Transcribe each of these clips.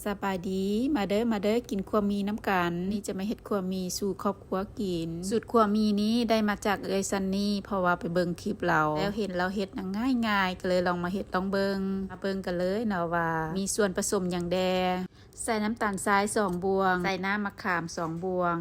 ສະບາຍດີ ມາເດີ ມາເດີ ກິນຂົ້ວໝີ່ນຳກັນ. ນີ້ຈະມາເຮັດຂົ້ວໝີ່ສູ່ຄອບຄົວກິນ. ສູດຂົ້ວໝີ່ນີ້ໄດ້ມາຈາກເອື້ອຍຊັນນີ ເພາະວ່າໄປເບິ່ງຄລິບລາວ ແລ້ວເຫັນລາວເຮັດນະ ງ່າຍໆ ກໍເລີຍລອງມາເຮັດລອງເບິ່ງ. ມາເບິ່ງກັນເລີຍເນາະວ່າມີສ່ວນປະສົມຫຍັງແດ່. ໃສ່ນ້ຳຕານຊາຍສອງບ່ວງ, ໃສ່ນ້ຳມະຂາມສອງບ່ວງ,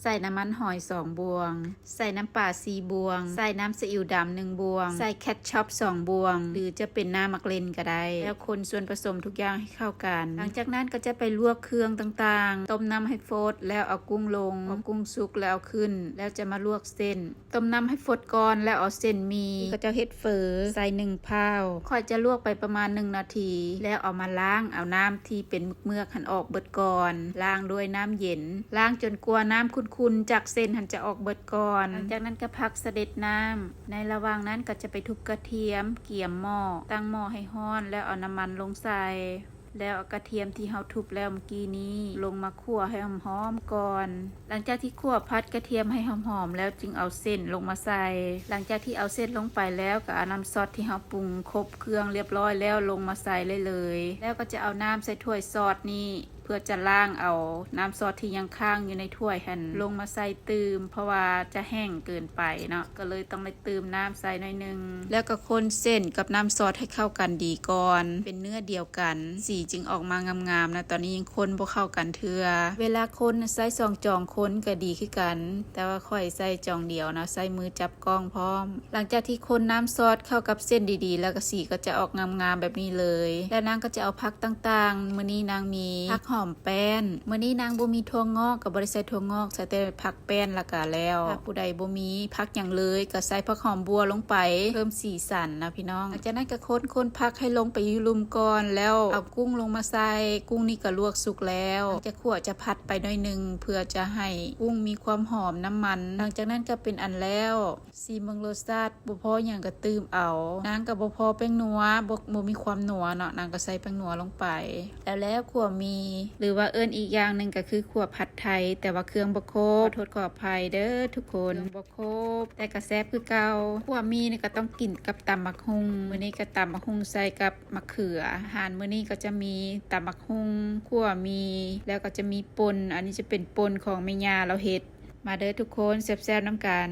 ໃສ່ນ້ຳມັນຫອຍສອງບ່ວງ, ໃສ່ນ້ຳປາສີ່ບ່ວງ, ໃສ່ນ້ຳສະອິ້ວດຳໜຶ່ງບ່ວງ, ໃສ່ແຄັດຊັອບສອງບ່ວງ ຫຼືຈະເປັນນ້ຳໝາກເລັ່ນກໍໄດ້. ແລ້ວຄົນສ່ວນປະສົມທຸກຢ່າງໃຫ້ເຂົ້າກັນ. ຫຼັງຈາກນັ້ນກໍຈະໄປລວກເຄື່ອງຕ່າງໆ, ຕົ້ມນ້ຳໃຫ້ຟົດ ແລ້ວເອົາກຸ້ງລົງ, ພໍກຸ້ງສຸກແລ້ວເອົາຂຶ້ນ, ແລ້ວຈະມາລວກເສັ້ນ. ຕົ້ມນ້ຳໃຫ້ຟົດກ່ອນ ແລ້ວເອົາເສັ້ນໝີ່ ທີ່ເຂົາເຈົ້າເຮັດເຝີໃສ່ໜຶ່ງພ້າວ. ຂ້ອຍຈະລວກໄປປະມານໜຶ່ງນາທີ ແລ້ວເອົາມາລ້າງ ເອົານ້ຳທີ່ເປັນເມືອກໆຫັ້ນອອກເບິດກ່ອນ. ລ້າງດ້ວຍນ້ຳເຢັນ, ລ້າງຈົນກວ່ານ້ຳຂຸ່ນໆຈາກເສັ້ນຫັ້ນຈະອອກເບິດກ່ອນ. ຫຼັງຈາກນັ້ນກໍພັກສະເດັດນ້ຳ. ໃນລະຫວ່າງນັ້ນກໍຈະໄປທຸບກະທຽມ, ກຽມໝໍ້, ຕັ້ງໝໍ້ໃຫ້ຮ້ອນ ແລ້ວເອົານ້ຳມັນລົງໃສ່. ແລ້ວເອົາກະທຽມທີ່ເຮົາທຸບແລ້ວເມື່ອກີ້ນີ້ລົງມາຂົ້ວໃຫ້ຫອມໆກ່ອນ. ຫຼັງຈາກທີ່ຂົ້ວຜັດກະທຽມໃຫ້ຫອມໆແລ້ວ ຈຶ່ງເອົາເສັ້ນລົງມາໃສ່. ຫຼັງຈາກທີ່ເອົາເສັ້ນລົງໄປແລ້ວ ກໍເອົານ້ຳຊອດທີ່ເຮົາປຸງຄົບເຄື່ອງລຽບຮ້ອຍແລ້ວລົງມາໃສ່ເລີຍໆ. ແລ້ວກໍຈະເອົານ້ຳໃສ່ຖ້ວຍຊອດນີ້ ເພື່ອຈະລ້າງເອົານ້ຳຊອດທີ່ຍັງຄ້າງຢູ່ໃນຖ້ວຍຫັ້ນລົງມາໃສ່ຕື່ມ ເພາະວ່າຈະແຫ້ງເກີນໄປເນາະ ກໍເລີຍຕ້ອງໄດ້ ຕື່ມນ້ຳໃສ່ໜ້ອຍໜຶ່ງ ແລ້ວກໍຄົນເສັ້ນກັບນ້ຳຊອດໃຫ້ເຂົ້າກັນດີກ່ອນ ເປັນເນື້ອດຽວກັນ ສີຈຶ່ງອອກມາງາມໆນະ. ຕອນນີ້ຍັງຄົນບໍ່ເຂົ້າກັນເທື່ອ. ເວລາຄົນໃຊ້ສອງຈອງຄົນກໍດີຄືກັນ ແຕ່ວ່າຂ້ອຍໃຊ້ຈອງດຽວເນາະ ໃຊ້ມືຈັບກ້ອງພ້ອມ. ຫຼັງຈາກທີ່ຄົນນ້ຳຊອດເຂົ້າກັບເສັ້ນດີໆ ແລ້ວກໍສີກໍຈະອອກງາມໆແບບນີ້ເລີຍ. ແລ້ວນາງກໍຈະເອົາຜັກຕ່າງໆ ມື້ນີ້ນາງມີຜັກຫອມ ແປ້ນ. ມື້ນີ້ນາງບໍ່ມີຖົ່ວງອກ ກໍບໍ່ໄດ້ໃສ່ຖົ່ວງອກ ໃສ່ແຕ່ຜັກແປ້ນລະກະແລ້ວ. ຖ້າຜູ້ໃດບໍ່ມີຜັກຫຍັງເລີຍ ກໍໃສ່ຜັກຫອມບົ່ວລົງໄປ ເພີ່ມສີສັນນະພີ່ນ້ອງ. ຫຼັງຈາກນັ້ນກໍຄົນໆຜັກໃຫ້ລົງໄປຢູ່ລຸ່ມກ່ອນ ແລ້ວເອົາກຸ້ງລົງມາໃສ່. ກຸ້ງນີ້ກໍລວກສຸກແລ້ວ. ຈະຂົ້ວຈະຜັດໄປໜ້ອຍໜຶ່ງ ເພື່ອຈະໃຫ້ກຸ້ງມີຄວາມຫອມນ້ຳມັນ. ຫຼັງຈາກນັ້ນກໍເປັນອັນແລ້ວ. ຊີມເບິ່ງລົດຊາດ ບໍ່ພໍຫຍັງກໍຕື່ມເອົາ. ນາງກໍບໍ່ພໍແປ້ງນົວ ບໍ່ ບໍ່ມີຄວາມນົວເນາະ ນາງກໍໃສ່ແປ້ງນົວລົງໄປ. ແລ້ວແລ້ວຂົ້ວໝີ່ ຫຼືວ່າເອີ້ນອີກຢ່າງໜຶ່ງກໍຄືຂົ້ວຜັດໄທ ແຕ່ວ່າເຄື່ອງບໍ່ຄົບ ຂໍໂທດຂໍອະໄພເດີທຸກຄົນ ເຄື່ອງບໍ່ຄົບ ແຕ່ກໍແຊບຄືເກົ່າ. ຂົ້ວໝີ່ນີ້ກໍຕ້ອງກິນກັບຕຳບັກຫຸ່ງ. ມື້ນີ້ກໍຕຳບັກຫຸ່ງໃສ່ກັບມະເຂືອ. ອາຫານມື້ນີ້ກໍຈະມີຕຳບັກຫຸ່ງ, ຂົ້ວໝີ່ ແລ້ວກໍຈະມີປົ່ນ. ອັນນີ້ຈະເປັນປົ່ນຂອງແມ່ຍ່າລາວເຮັດ. ມາເດີທຸກຄົນ ແຊບໆນຳກັນ.